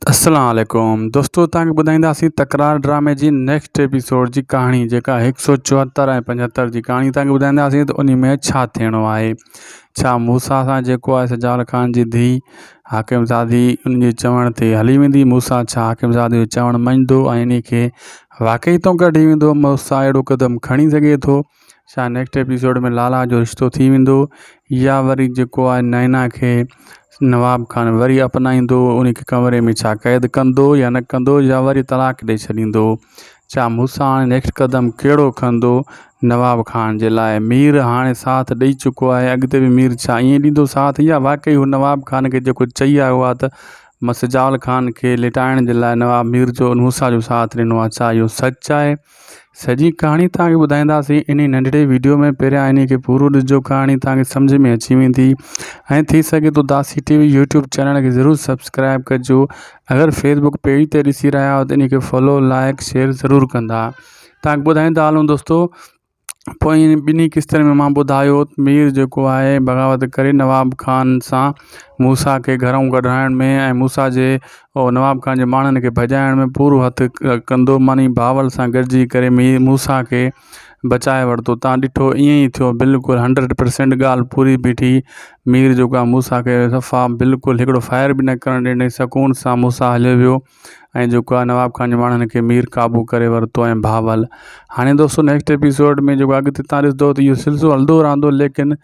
السلام عليڪم دوستو توهان کي ٻڌائينداسين تڪرار ڊرامي جي نيڪسٽ ايپيسوڊ جي ڪهاڻي جيڪا هڪ سو چوهتر ۽ پنجهتر جي ڪهاڻي توهان کي ٻڌائينداسين ته انهي ۾ ڇا ٿيڻو آهي ڇا موسيٰ سان جيڪو آهي سجال خان جي ڌي حاڪم زادي ان جي چوڻ تي هلي ويندي موسيٰ ڇا حاڪم زادي جو چوڻ مڃندو ۽ انهي کي واقعي تون ڪڍي ويندو موسيٰ اهڙو قدم کڻي سگهي ٿو ڇا نيڪسٽ ايپيسوڊ ۾ لالا جو رشتو ٿي ويندو يا وري جيڪو آهي نينا کي نواب خان وري اپنائيندو ان کي ڪمري ۾ ڇا قيد ڪندو يا نه ڪندو يا وري طلاق ڏئي ڇڏيندو ڇا موسيٰ هاڻي نيڪسٽ قدم ڪهڙو کڻندو نواب خان جي لاء مير هاڻي ساٿ ڏئي چڪو آهي اڳتي به مير ڇا ائين ڏيندو ساٿ يا واقعي هو نواب خان کي جيڪو چئي آيو آهي ته مان سجاول خان کي لٽائڻ جي لاء نواب مير جو موسيٰ جو ساٿ ڏنو آهي ڇا اهو سچ آهي سڄي ڪهاڻي توهان کي ٻڌائينداسين انهي ننڍڙي ويڊيو ۾ پهريان انهي کي پورو ڏسجو ڪهاڻي توهان کي سمجهه ۾ اچي ويندي ۽ ٿي سگهي ٿو Dasi T V YouTube channel کي ضرور سبسڪرائب ڪجو اگر فيس بڪ پيج تي ڏسي رهيا آهيو ته انهي کي فالو لائڪ شيئر ضرور ڪندا توهان کي ٻڌائيندا هلون دوستو پوئين ٻنهي قسطن ۾ مان ٻڌايو ته مير جيڪو آهي بغاوت ڪري نواب خان سان موسيٰ کي گهرئون ڪڍرائڻ ۾ ۽ موسيٰ جي نواب خان جي ماڻهن کي ڀڄائڻ ۾ پورو هٿ ڪندو معني بهاول سان گڏجي ڪري مير موسيٰ کي بچائي ورتو تان ڏٺو ائين ئي ٿيو بلڪل هنڊريڊ پرسينٽ ڳالهه پوري بيٺي مير جيڪو آهي موسيٰ کي صفا بلڪل هڪڙو فائر به نه ڪرڻ ڏني سڪون سان موسيٰ هليو ويو ۽ جيڪو آهي نواب خان جي ماڻهن کي مير قابو ڪري ورتو ۽ بهاول هاڻي دوستو نيڪسٽ ايپيسوڊ ۾ جيڪو اڳتي تان ڏسندو ته اهو سلسلو هلندو رهندو ليڪن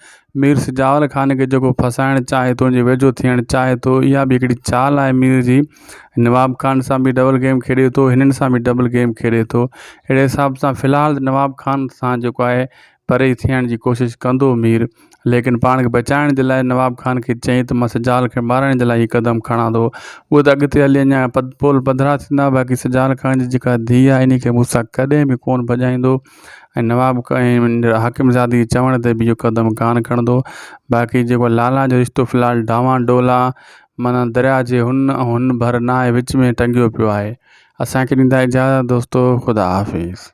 مير سجاول خان کي جيڪو ڦاسائڻ چاهي ٿو ان جي ويجهو ٿيڻ چاهي ٿو اها به هڪڙي چال آهي مير جي نواب خان سان به ڊبل گيم کيڏي ٿو هنن سان به ڊبل گيم کيڏي ٿو اهڙي حساب سان في الحال نواب خان سان جيڪو آهي پري ٿيڻ جي ڪوشش ڪندو مير ليڪن پاڻ کي بچائڻ جي لاء نواب خان کي چيائين ته مان سجال کي مارڻ جي لاء هي قدم کڻان ٿو اهو ته اڳتي هلي اڃا پول پڌرا ٿيندا باقي سجال خان جي جيڪا ڌيء آهي انهي کي موسيٰ ڪڏهن به ڪونه ڀڄائيندو ۽ نواب ۽ حاڪم زادي جي چوڻ تي به اهو قدم ڪانه کڻندو باقي جيڪو لالا جو رشتو في الحال ڊانوان ڊولا معنيٰ درياء جي هن ۽ هن ڀر ناهي وچ ۾ ٽنگيو پيو آهي اسان کي ڏيندا اجازت دوستو خدا حافظ.